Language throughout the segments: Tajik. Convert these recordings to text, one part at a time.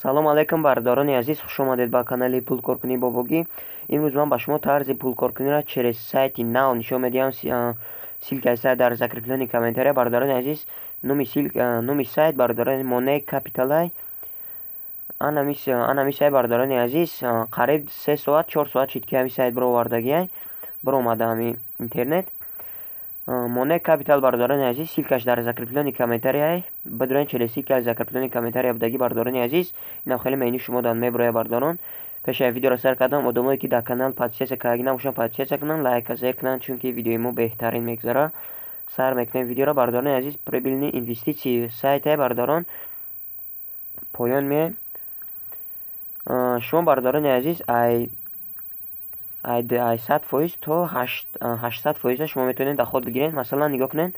Салом алейкум, бародарони азиз, хуш омадед ба канали Пулкоркунии Бобогӣ. Имрӯз ман ба шумо тарзи пулкоркуниро через сайти нав нишон медиҳам. Ссылкаи сайт дар закреплённый комментария. Бародарони азиз, номи сайт, бародарони, Money Capital. Анами сайт, бародарони азиз, қариб 3 соат, 4 соат шид, ки ҳами сайт баровардагиай, баромада ҳами интернет. Money Capital, бародарони азиз, ссылкаш дар закреплённый комментария. Бидурен, через ссылка закреплённый комментария будагӣ, бародарони азиз. Инам хеле мени шумо дан меброя, бародарон. Пешаи видеоро сар кардам, одамое ки дар канал подписаться кардаги набошанд, подписаться кунанд, лайка зер кунанд, чунки видеои мо беҳтарин мегузара. Сар мекунем видеоро, бародарони азиз. Прибыльный инвеститсии сайте, бародарон. Поён меоем. Шумо, бародарони азиз, ай 100% то 800% шумо метавонед доход бигиред. Масалан, нигоҳ кунед,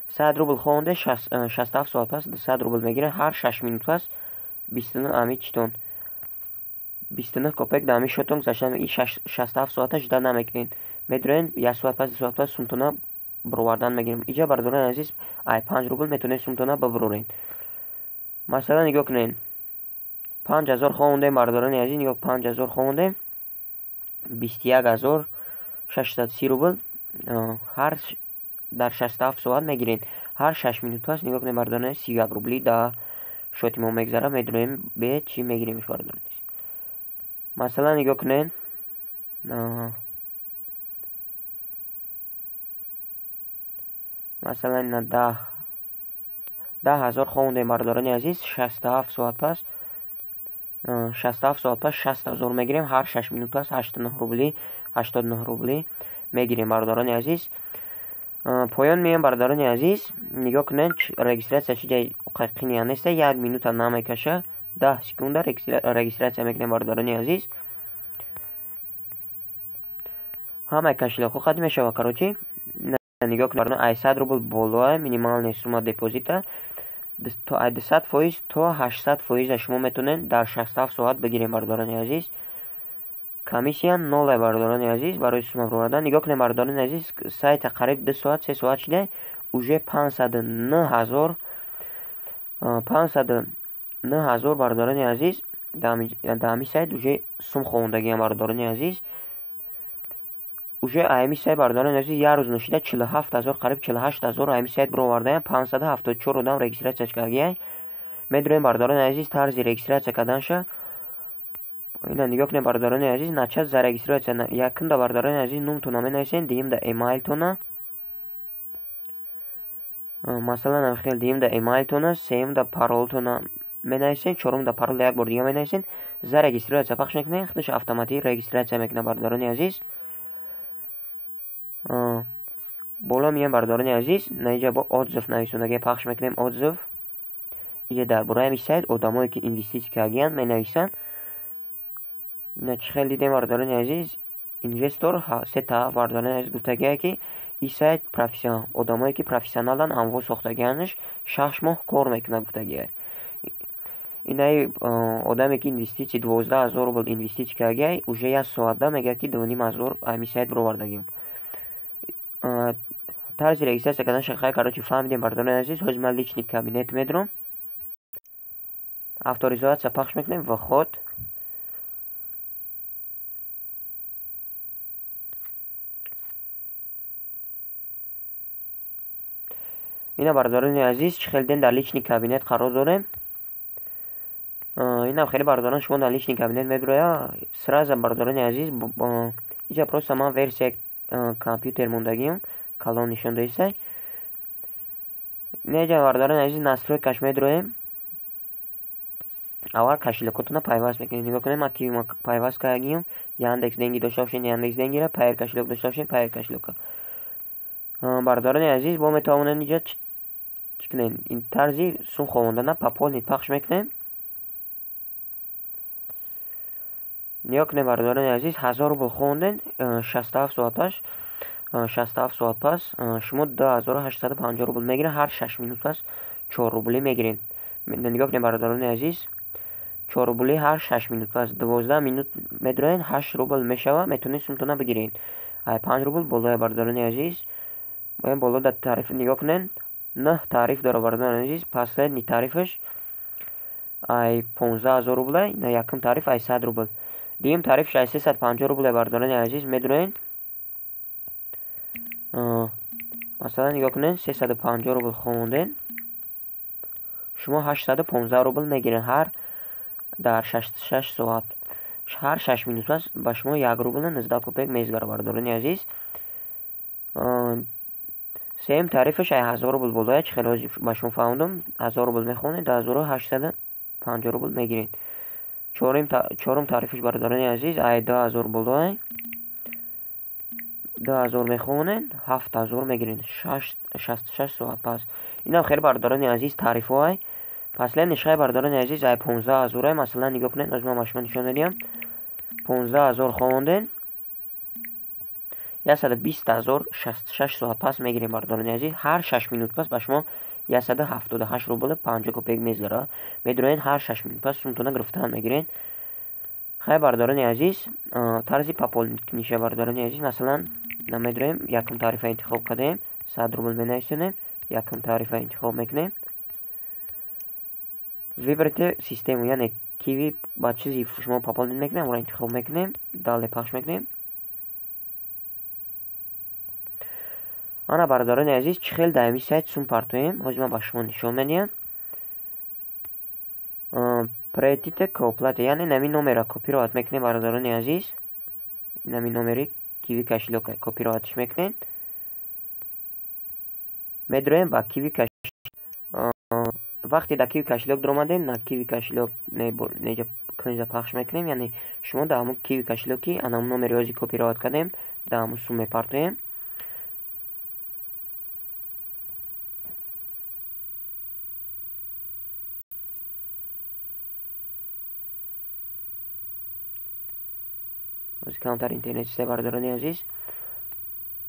100 рубл хонде, 67 соат пас 100 рубл мегиред. Ҳар 6 минут пас 29 ами читон 29 копек дар ҳамин счётон гузашта. 67 соата жда намекунед, медурен, як соат пас, 2 соат пас сумтона баровардан мегирем. Иҷа, бародарони азиз, ай 5 рубл метавонед сумтона бибуроред. Масалан, нигоҳ кунед, 5000 хондем, бародарони азиз, нигоҳ, 5000 хондем, 21 630 рубл ҳар дар 67 соат мегиред. Ҳар 6 минут пас, нигоҳ кунед, бародарони, 31 рубли дар счёти мо мегзара. Медуроем, бе чӣ мегиремш, бародарони. Масалан, нигоҳ кунед, масалан, ина 10 000 хондем, бародарони азиз, 67 соат пас, 67 соат пас 60 000 мегирем. Ҳар 6 минут пас 89 рубли, 89 рубли мегирем, бародарони азиз. Поён меоем, бародарони азиз. Нигоҳ кунед, регистрация чи ҷай қиния неста, як минута намекаша, 10 секунда регистрация мекунем, бародарони азиз. Ҳамаи кошелёкҳо қадим мешава. Короче, нигоҳ кунед, ай 100 рубл болоа минимальная сумма депозита, то ай 200% то 800%-а шумо метавонед дар 67 соат бигирем, бародарони азиз. Комиссия ноле, бародарони азиз, барои сумма баровардан. Нигоҳ кунед, бародарони азиз, сайта қариб 2 соат, 3 соат шуда, уже 509 000, 509 000, бародарони азиз, дар ҳамин сайт уже сум хондагиам, бародарони азиз. Уже ҳамин сайт, бародарони азиз, як рӯз ношида 47 000, қариб 48 000 ҳамин сайт баровардаям. 574 одам регистрация кардагиай. Медонем, бародарони азиз, тарзи регистрация карданша. Ина нигоҳ кунед, бародарони азиз, начать за регистрация. Якумда, бародарони азиз, нумтона менависед, дуюмда эмайлтона, масалан, хел, дуюмда эмайлтона, сеюмда паролтона менависед, чорумда парол як бор дига менависед, за регистрация пахш мекунед, худаш автоматик регистрация мекунад, бародарони азиз. Боло меоем, бародарони азиз, наиҷа бо отзыв нависондагия пахш мекунем, отзыв. Иҷа дар бораи ҳамин сайт одамое ки инвеститсия кардагиянд менависанд. Ина чӣ хел дидем, бародарони азиз, инвестор сета, бародарони азиз, гуфтагие, ки ин сайт одамое ки профессионаланд амво сохтагианаш, 6 моҳ кор мекунад, гуфтагие. Инаи одаме ки инвеститсия 12 000 рубл инвеститсия кардагиай, уже як соатда мегӯяд, ки 2500 ҳамин сайт баровардагиам. Тарзи регистрация кардан шахай, короче, фаҳмидем, бародарони азиз. Ҳозир ман личный кабинет медурам, авторизация пахш мекунем, вход. Ина, бародарони азиз, чӣ хел ден дар личный кабинет қарор дорем. Инам хеле, бародарон, шумо дар личный кабинет медуроя сразу, бародарони азиз. Иҷа просто ман версияи компютер мондагиам, калон нишон доисай. Неҷа, бародарони азиз, настройкаш медуроем. Аввал кошелёкотона пайваст мекунед. Нигоҳ кунед, ман Киви пайваст кардагиам. Яндекс Деньги дошта бошед, Яндекс Деньгира, Пайер кошелёк дошта бошед, Пайер кошелёка. Бародарони азиз, бо метавонед иҷа чӣ кунед? Ин тарзи сум ховондана, пополнить пахш мекунем. Нигоҳ кунед, бародарони азиз, 1000 рубл хонден, 67 соаташ, 67 соат пас шумо 2850 рубл мегиред. Ҳар 6 минут пас 4 рублӣ мегиред. Нигоҳ кунед, бародарони азиз, 4 рубли ҳар 6 минут пас. 12 минут медуроед, 8 рубл мешава, метавонед сумтона бигиред. Ай 5 рубл болоя, бародарони азиз. Боло дар тариф нигоҳ кунед, нӯҳ тариф дора, бародарони азиз. Последний тарифаш Ай 15 000 рублей, на якум тариф ай 100 рубл. Дуюм тарифш ай 350 рублей, бардорони азиз, медуроен. Масалан, нигоҳ кунед, 350 рубл хонден, шумо 815 рубл мегиред ҳар дар 66 соат. Ҳар 6 минут пас ба шумо 1 рублу 19 копеек мезгара, бардорони азиз. Сеюм тарифаш ай 1000 рубл болоя, чӣ хеле ҳозир ба шумо фаҳмондум. 1000 рубл мехонед, 2850 рубл мегиред. Чорум тарифаш, бародарони азиз, ай 2000 болоя, 2000 мехонед, 7000 мегиред 66 соат пас. Инам хеле, бародарони азиз, тарифҳоай. Последний шай, бародарони азиз, ай 15 000. Масалан, нигоҳ кунед, ҳозир ман ба шумо нишон медиҳам. 15 000 хонден, 120 000 66 соат пас мегирем, бародарони азиз. Ҳар 6 минут пас ба шумо 178 рублу 50 копеек мезгара. Медуроен, ҳар 6 минут пас сумтона гирифтан мегирен. Хай, бародарони азиз, тарзи пополнить бародарони азиз, масалан, намедуроем, якум тарифа интихоб кардем, 100 рубл менависонем, якум тарифа интихоб мекунем. Выберите систему, яъне Киви ба чизи шумо пополнить мекунем, онро интихоб мекунем, далее пахш мекунем. Ана, бародарони азиз, чӣ хел дар ҳамин сайт сум партоем, ҳозир ман ба шумо нишон медиҳам. Перейдите к оплате, яъне нами номерро копировать мекунем, бародарони азиз. Нами номери Киви кошелёк копировать ш мекунем. Медроем ба Киви кошелёк. Вақте дар Киви кошелёк даромадем, на Киви кошелёк неҷа кунҷа пахш мекунем, яъне шумо дар ҳамун Киви кошелёк и ана ҳамун номери ҳозир копировать кардем, дар ҳамун сум мепартоем. Ҳозир камтар интернет чиста, бародарони азиз.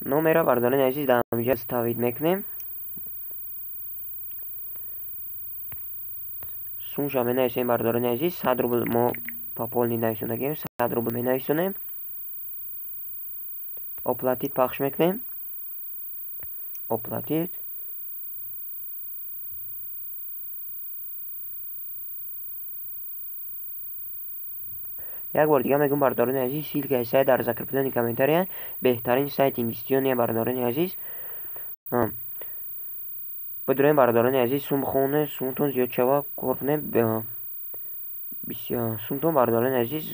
Номера, бародарони азиз, дар ҳаминҷа вставить мекунем. Сумша менависем, бародарони азиз, 100 рубл мо пополнить нависондагем, 100 рубл менависонем. Оплатить пахш мекунем. Оплатить. Як бор дига мегӯм, бародарони азиз, ссылка и сайт дар закреплённый комментария, беҳтарин сайт инвестиционный, бародарони азиз. Бидурем, бародарони азиз, сум бихонед, сумтон зиёд шава, кор кунем. Сумтон, бародарони азиз,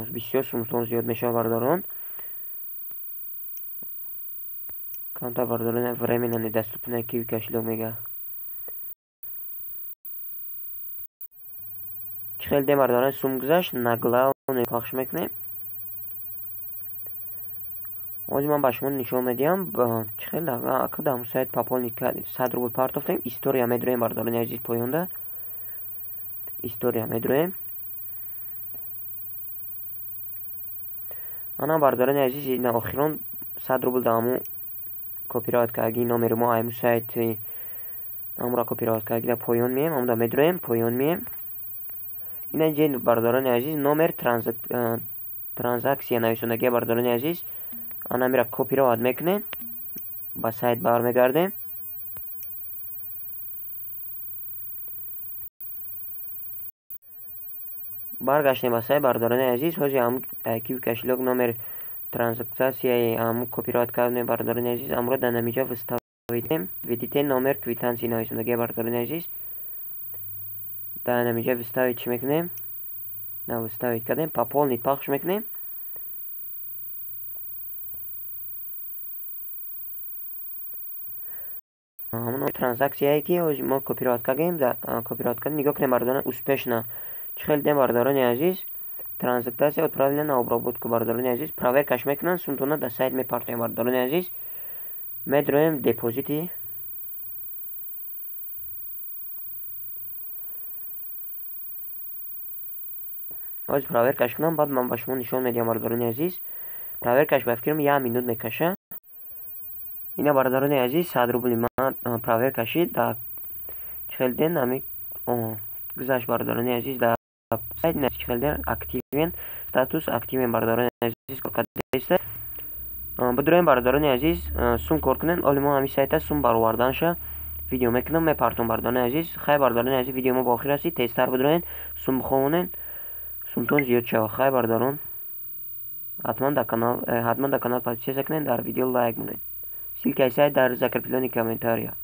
бисёр сумтон зиёд мешавад, бародарон. Камтар, бародарон, временно недоступна Киви кошелёк мега. Чӣ хел дем, бародарон, сум гузашт, на главный пахш мекунем. Ҳозир ман ба шумо нишон медиҳам, чӣ хел ака дар ҳамун сайт пополнить 100 рубл партофтем. История медуроем, бародарони азиз, поёнда. История медуроем. Ана, бародарони азиз, ина охирон 100 рубл дар ҳамун копировать кардаги номери мо ҳамун сайти ҳамонро копировать кардаги дар поён меем, ҳамонда медуроем, поён меем. Ина ҷе, бародарони азиз, номер транзакция нависондагия, бародарони азиз. Ана мира копировать мекунем, ба сайт бармегардем. Баргаштем ба сайт, бародарони азиз. Ҳозир ҳамун Киви кошелёк номер транзакцияи ҳамун копировать кардем, бародарони азиз, амро дар намиҷа вставить. Введите номер квитанции нависондагия, бародарони азиз. Дар намиҷа вставить чӣ мекунем? На вставить кардем, пополнить пахш мекунем. Ҳамон транзакцияе ки ҳозир мо копировать кардем, копировать кардем, нигоҳ кунем, бародарон, успешно. Чӣ хел дидем, бародарони азиз, транзакция отправлена на обработку, бародарони азиз, проверка ш мекунанд, сумтона дар сайт мепартоем, бародарони азиз. Медроем депозити. Ҳозир проверка ш кунам, баъд ман ба шумо нишон медиҳам, бародарони азиз. Проверка ш ба фикрам як минут мекаша. Ина, бародарони азиз, 100 рубли ман проверка шид. Дар чӣ хел дидем, ҳами гузашт, бародарони азиз, дар сайт чӣ хел дидем, активен, статус активен, бародарони азиз, кор кардааст. Бидуроем, бародарони азиз, сум кор кунем. Оли мо ҳамин сайта сум бароварданша Видео мекунам, мепартом, бародарони азиз. Хай, бародарони азиз, видео мо ба охир расид. Тезтар бидроен, сум биховонен, сумтон зиёд шава. Хай, бародарон, ҳатман дар канал подписаться кунед, дар видео лайк монед. Ссылкаи сайт дар закреплённый комментария.